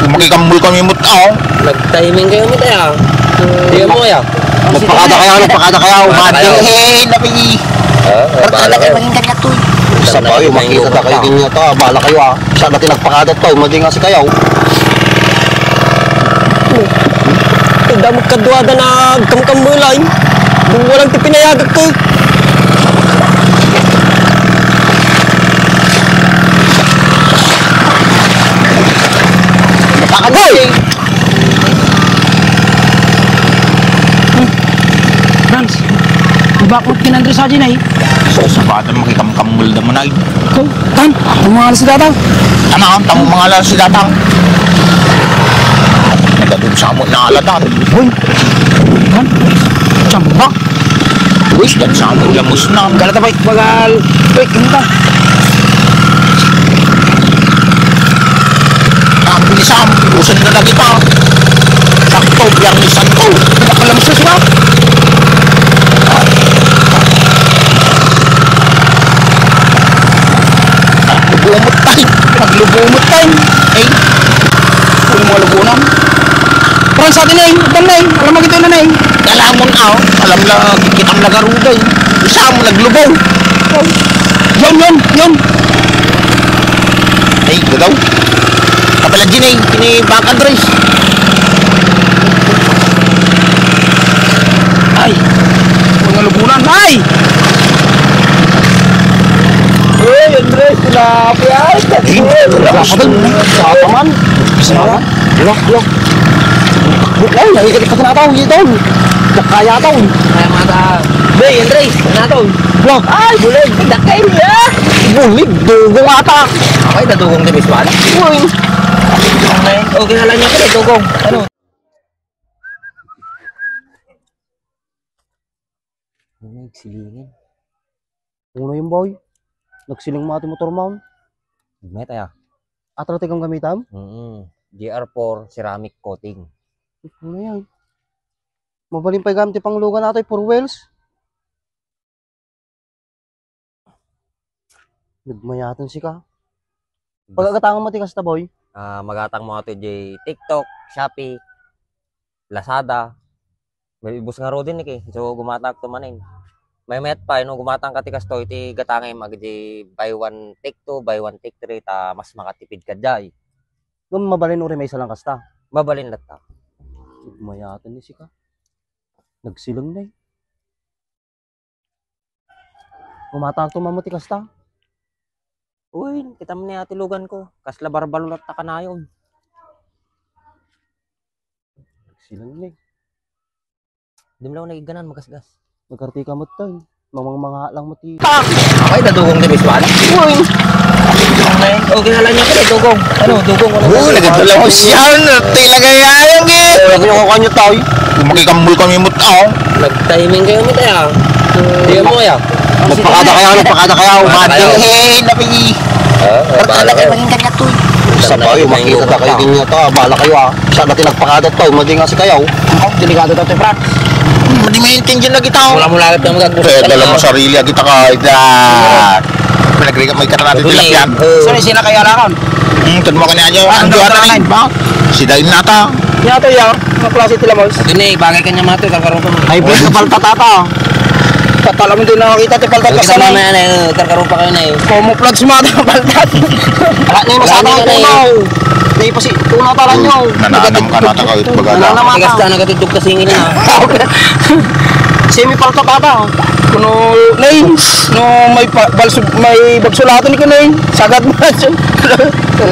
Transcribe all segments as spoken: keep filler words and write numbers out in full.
Makikammol kami met, ah. Nag-timing kayo met, ah. Di mo, ya. Nagpakada kayo, nagpakada kayo. Nagpakada kayo. Mading, eh, napi. Ah, Barkada kayo, maging kanya to, eh. Sa ba, eh, makita ta kayo din niya to, ah. Bala kayo, ah. Sa dati nagpakada to, madi nga si kayo. Ida magkaduada na kamkamulay. Dua lang ti pinayagak ko. Agoy! Franz, ibakot kin Andres aja na eh. So, sabatan makikamkamul da mo na eh. Ko, tan, ang mga alas data. Ano, ang tamang mga alas data. Nagdadun sa mo na alatan. Hoy, tan, tsamba. Uy, dan sa mo, lamos na. Galata, bay, bagal. Uy, kinta. Ang bilis, ah. Usan na lagi pa. Sakto, biyernes santo. Nakalamsas ba? Naglubumot tayo. Naglubumot tayo. Eh, ano mga lubunan? Parang sa atin, eh. Utan na, eh. Alam mo, gito na, eh. Alam mo na, oh. Alam na, kitam na garuda, eh. Isa mo naglubaw. Yun, yun, yun. Ay, gagaw. Kapalad din, eh. Kini Bang Andres. Ay, mga lubunan. Ay! Uy, Andres, tilapia. Ay, tilapia. Sa kaman. Sa kaman. Lo, lo. Ay, nakikita ko na tao, ito. Kaya tao. Kaya mata. Hey, Andres, na to. Lo. Ay, bulig. Dakay niya. Bulig, dugong ata. Ay, dadugong di Bisbal. Uy. Okay, okay na lang niya pala, dugong. Ano? Ano yung silingin? Uno yung boy. Nagsiling mo ati motor mo. Met aya. Atro ti kam gamitam? Mm. G R four ceramic coating. Ano yan? Mabalin pa'y gamit ti panglugan atoy four wheels. Nagmayaten sika. Bas- Pagagatangan mo ti kasta, boy? Ah, magatang mo ato di TikTok, Shopee, Lazada. May ibus nga rudin ni ki. So, gumatang to manin. May met pa, no, gumatang ka ti kasto, iti gatangem, agdi buy one, take two, buy one, take three, ta mas makatipid ka jay. Ngem mabalin uri may isa lang kasta. Mabalin latta. Mayaten ni sika. Nagsiling na eh. Gumatang to mamu ti kasta. Uy, kita mo ni ati lugan ko. Kasla barbalo latta kanayon. Silang ni. Di mo lang naiganan, magasgas. Nagkarti ka mo tayo. Mamang mga lang mo ti. Ay, nadugong ti Bisbal. Uy! Okay na lang niya pala, dugong. Ano, dugong, ano? Oo, nagkatalaw ko siya. Tilagay ayang eh. Sabi ko kanyo tayo. Makikambol kami mo tao. Nag-timing kayo mo tayo. Di mo ya. Nagpakada kayo, nagpakada kayo. Mading eh, napi. Ah, Nagpakada kayo, maging kanya to. Sa bayo, makita ta kayo din niya to. Bala kayo ah. Sa dati nagpakada to, madi nga si kayo. Oh, delikado to, Franz. Madi maintindihan na kita. Mula-mula ka mag-agpus. Kaya dala mo sarili, agita ka, ida. Pinagrigat mo ikatan natin tilapia. Sorry, sina kayo alakan? Hmm, tudmo ka niya, Joe. Ang duha na rin, ba? Si Dain nata. Niya to, ya. Ang klase ti lamos. Ito ni, bagay kanya mga to, kakaroon. Hybrid na palta, tata. Patala mo din nakakita ti palta. Kita na yan, eh, karkaroon pa kayo na eh. Camouflage mo ata palta. Ala, ni masama ang tunaw. Ni pasi, tunaw tala nyo. Nananam ka na, taka, baga na. Nananam ka. Tigas ka, nagatidog ka singin na. Semi palta, tata. Kuno, nay, no, may pa-, balso, may bagsulatan ni kunay. Sagad mo na siya.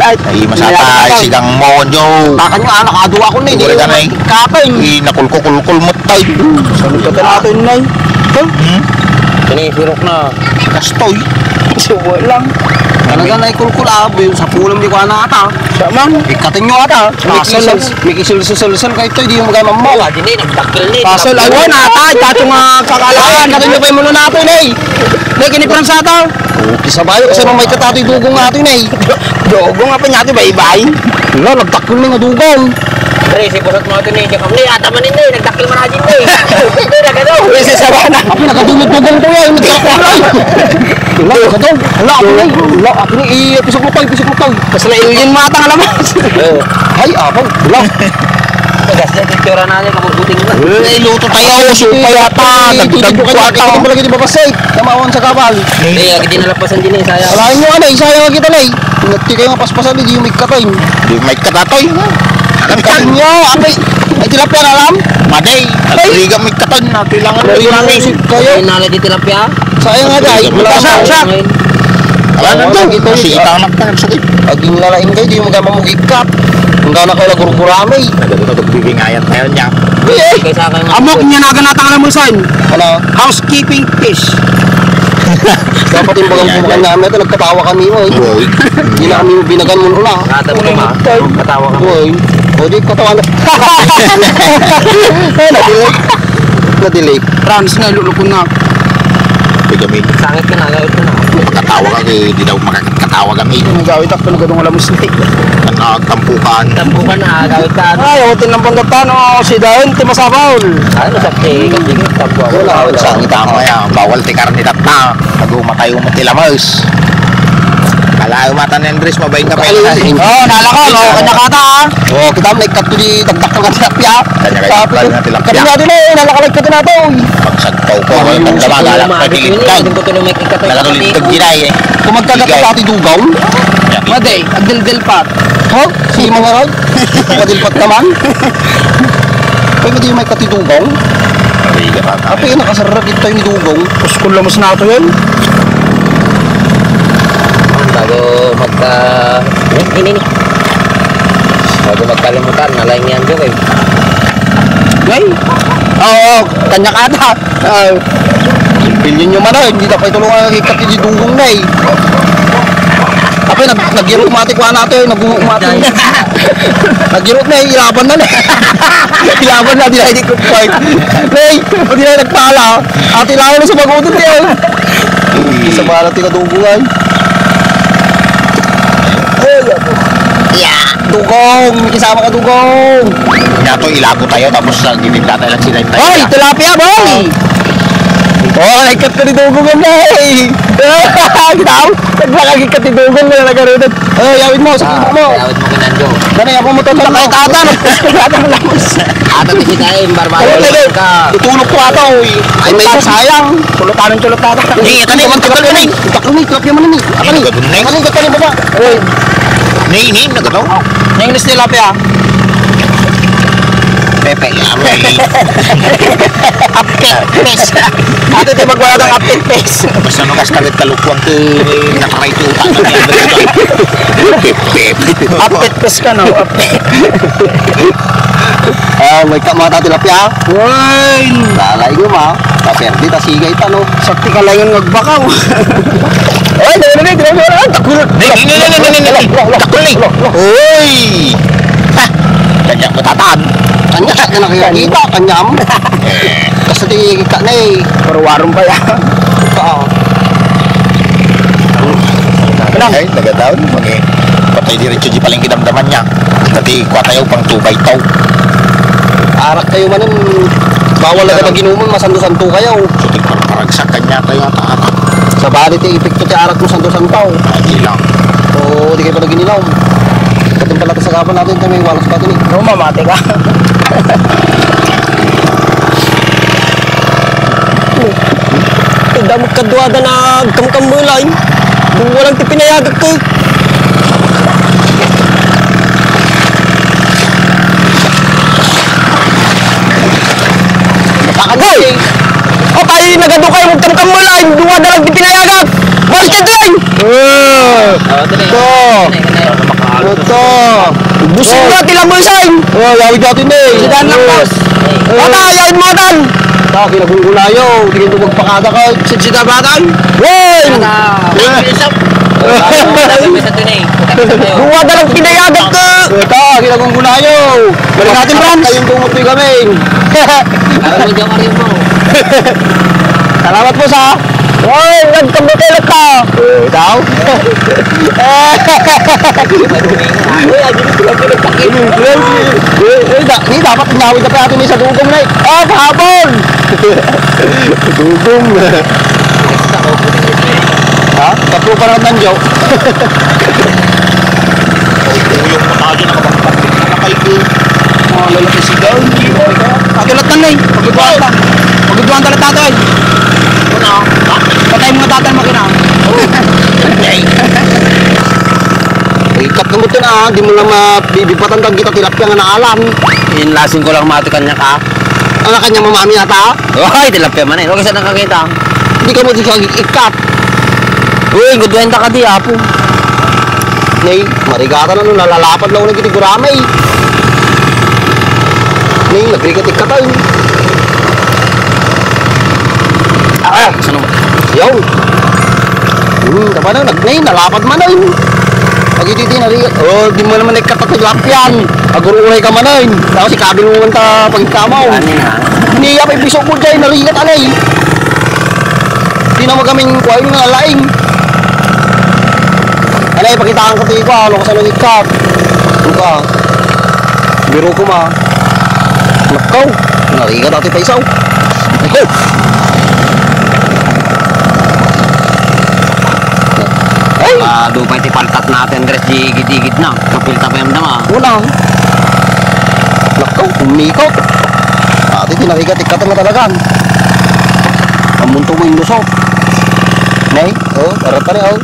Ay, masata, ay, sigang mo, Joe. Takan nga, anak, adu ako na, hindi ka na eh. Kapay. Nakulko-kulkol mo, tay. Saan ka talaga, Nay? Hmm? Kani, sirok na. Kastoy. Subo lang. Talaga na ikulkol, ah, yung sa pulam di ko anak ata. Siya man. Ikatin nyo ata. Pasal, may kisul-susul-sul kayo to, di yung magay mammo. Wala din eh, nagdakkel ni. Pasal, ay, wala na ata, itato nga kakalaan. Ay, katin nyo pa yung mulo natin eh. May kiniprang sa ata. Okay, sabayo kasi mamay ka tatoy dugong natin eh. Dugong apa niya ito, baybay? Wala, nagdakkel na nga dugong. Pre, si Pusot mo ito ni Jacob. Ni, ata man ini, nagdakkel man aja ini. Hindi, nagano. Uy, si Sabana. Ako, nakadulog-dugong ko yan. Nagkakakulay. Wala, nagkataw. Wala, ako na. Wala, ako na. Ipisok mo tayo, ipisok mo tayo. Kasla alien mo ata nga lamas. Oo. Ay, abang. Wala. Tagas na, titsura na niya, kabubuting na. Ay, luto tayo, supay ata. Dagdag ko ata. Ito pala gini babasay. Tamawan sa kabal. Hindi, agad din nalapasan din eh, sayang. Wala nyo, ano, isayang kita na eh. Nagti kayo nga paspasan, di yung may katayin. Di may katatoy. Ang kanya, apay, ay tilapia na lang. Maday, ay, agriga may katan na, kailangan mo yung isip kayo. Ay, nala di tilapia. Sayang nga, dahil wala sa, sa. Wala na to. Kasi itanak na, sakit. Pag yung lalaing kayo, di mo ka mamugikat. Ang gana kayo nagurguramay. Nagagurguramay. Bibingayan tayo niya. Eh, eh. Amok niya na ganatang alam mo saan. Ano? Housekeeping fish. Dapat yung bagang bumakan namin ito, nagkatawa kami mo eh. Boy. Hindi na kami binagan mo na. Katawa ka ma? Katawa ka. Boy. O di, katawa na. Ay, na-delay. Na-delay. Promise na, ilulukon na. Kami. Sangit ka na, gawin ka na. Makatawa ka, eh, di daw makakatawa kami. Ang gawin, takto na gadong alam mo sila. Ang, ah, tampukan. Tampukan na, gawin ka. Ay, awatin lang pang gatano, si Dayon, ti masapul. Ano, sa ti, kasi tampukan. Wala, wala. Sa tama yan, bawal ti karne tatna. Pag umatayo mo ti lamas. Kala umatan ni Andres, mabain ka pa. Ay, ay. Oh, nalakaw, no? Kanya kata, ah. Oh, kita may katuli, tagdak ka tilapia. Kanya kayo, kanya tilapia. Kanya din eh, nalakalay ka din nato. Pagsagpaw ko, ay, magdamagalak, magdamagalak, magdamagalak. Nakatulintag gina eh. Kung magkagata ti dugaw? Madi, agdildil pa. Ha? Si Mangarag? Padilpat naman? Pwede di may katidugong? Api, nakasarap ito yung dugong. Puskol lamos na ito yun. Bago magka... Ini, ini, ini. Bago magkalimutan, nalaing yan, Joe, eh. Ay? Oo, kanya ka ata. Ah, bilhin nyo man, ah, hindi na kayo tulungan ang ikat ni Dugong na, eh. Apo, nag-, nag-irot mati ko, anak, eh, nag-uumati. Nag-irot na, eh, ilaban na, eh. Ilaban na, di na, hindi ko point. Nay, pati na nagpala. Ate, layo na sa pag-utot, eh. Isa ba natin kadugungan? Ay, apo. Yeah. Dugong, kisama ka, Dugong. Nya to, ilago tayo, tapos, ah, gitinda tayo ng sinay tayo. Hoy, tilapia, boy! Oh, ikat ko ni Dugong yan, eh. Kita mo? Naglakag ikat ni Dugong na nagarunod. Oh, yawid mo, sa kubo mo. Yawid mo, kinando. Dali, ako mo to, tama. Ay, tata, no? Tata, no? Ata, di kita, eh, barbaro ka. Tutulog ko ata, oy. Ay, may sayang. Tulog, anong tulog, tata? Hindi, ito na, ito na, ito na. Ito na, ito na, ito na. Ito na, ito na, ito na. Ni, ni, nagano? Ning, ning, tilapia. Pepe. Ape, pes. Ito, di magwala ng ape, pes. Basta no, kas kalit kalukuan ko, nakaray ko, utak na niya. Pepe. Ape, pes ka, no? Ape. Ah, may kamata tilapia. Uy! Lalay nyo, ma. Paperdi, ta sigay ta, no? Sakti ka lang yung nagbakaw. Ay, dali, dali, dali, dali. Takul. Ni, ni, ni. Takul, ni. Uy! Ha! Kanya mo tatan. Kanya, kanya na kaya kita, kanya mo. Kasi di kita na eh. Pero warong pa yan. Oo. Ay, nagadaon. Patay diretso di paling kinamdaman niya. Dati, kuha tayo pang two by two. Arak kayo manen, bawal na kapag inuman, masanto-santo kayo. So, tigparparagsak kanya tayo ata, ata. Sa bali, ti epekto ti arak mo, santo-santo. Ah, di lang. Oo, di kayo pa nag-ininom. Katong pala, kasagapan natin, tayo may walas pa din eh. No, mamati ka. Ti damo kaduada na agkamkamulay. Dua lang ti pinayagak ko. Hoy! Apay, nagadu kayo, agkamkamulay. Dua na lang ti pinayagak. Balik ka, Dre! Eh, ito. Ito. Busog na ti lamusan. Oh, yawid natin eh. Sidan lang, boss. Ata, yawid mo, atan. Ta, kinagunggunayo. Tingin ko magpakada ka. Sidsida ba, atan? Hey! Ata. Dua na lang pinayagak ko. Ito, kinagunggunayo. Balik natin, Rams. Kayong tumutoy kami. Salamat po sa Oy, nagkabutil ka. Eh, ikaw? Uy, agi dito lang pinagpakit. Eh, eh, da-, ni dapat inyawid na pa ato ni sa dugong na eh. Ah, pahabol! Dugong. Ha? Tatlo pa naman nandiyo. Yung mata dyan, nakapagpapit na kayo. Mga lalaki sigaw, hindi ko. Ato latta na eh. Pagduduan ta. Pagduduan ta latta to eh. Ano? Patay mo na tatan makina. Ikat na mo ito na, di mo lang mabibigpatan kag kita tilapia nga naalan. Inlasin ko lang mati kanya ka. Ang kanya mamami ata? Oy, tilapia man eh. Huwag ka nakakita. Hindi ka mo di kag ikat. Uy, gudwenta ka di, apo. Nay, marigatan ano, nalalapad lang ako nagiti gurame eh. Nay, nagrigat ikataw. Ah, saan mo? Yaw. Hmm, tama na, nag-, nay, nalapad man ay. Pag iti, iti, narigat. Oh, di mo naman nagkatatilapyan. Agururay ka man ay. Tapos ikabil mo man ta pagkamaw. Ano na? Niya pa ipiso ko dyan, narigat anay. Di na magaming kuha yung nalaing. Anay, pakitaan ko tayo ko, ano, sa nang ikat. Ano ka? Biro ko ma. Nakaw. Narigat ati pa isaw. Nakaw. Ay! Ah, do pa iti paltat natin, Andres, di igid-igid na. Kapilta pa yung dama. Una. Nakaw, umikot. Ati, tinarigat, ikatang na talagan. Amunto mo yung lusot. Nay? Oh, arata ni, oh.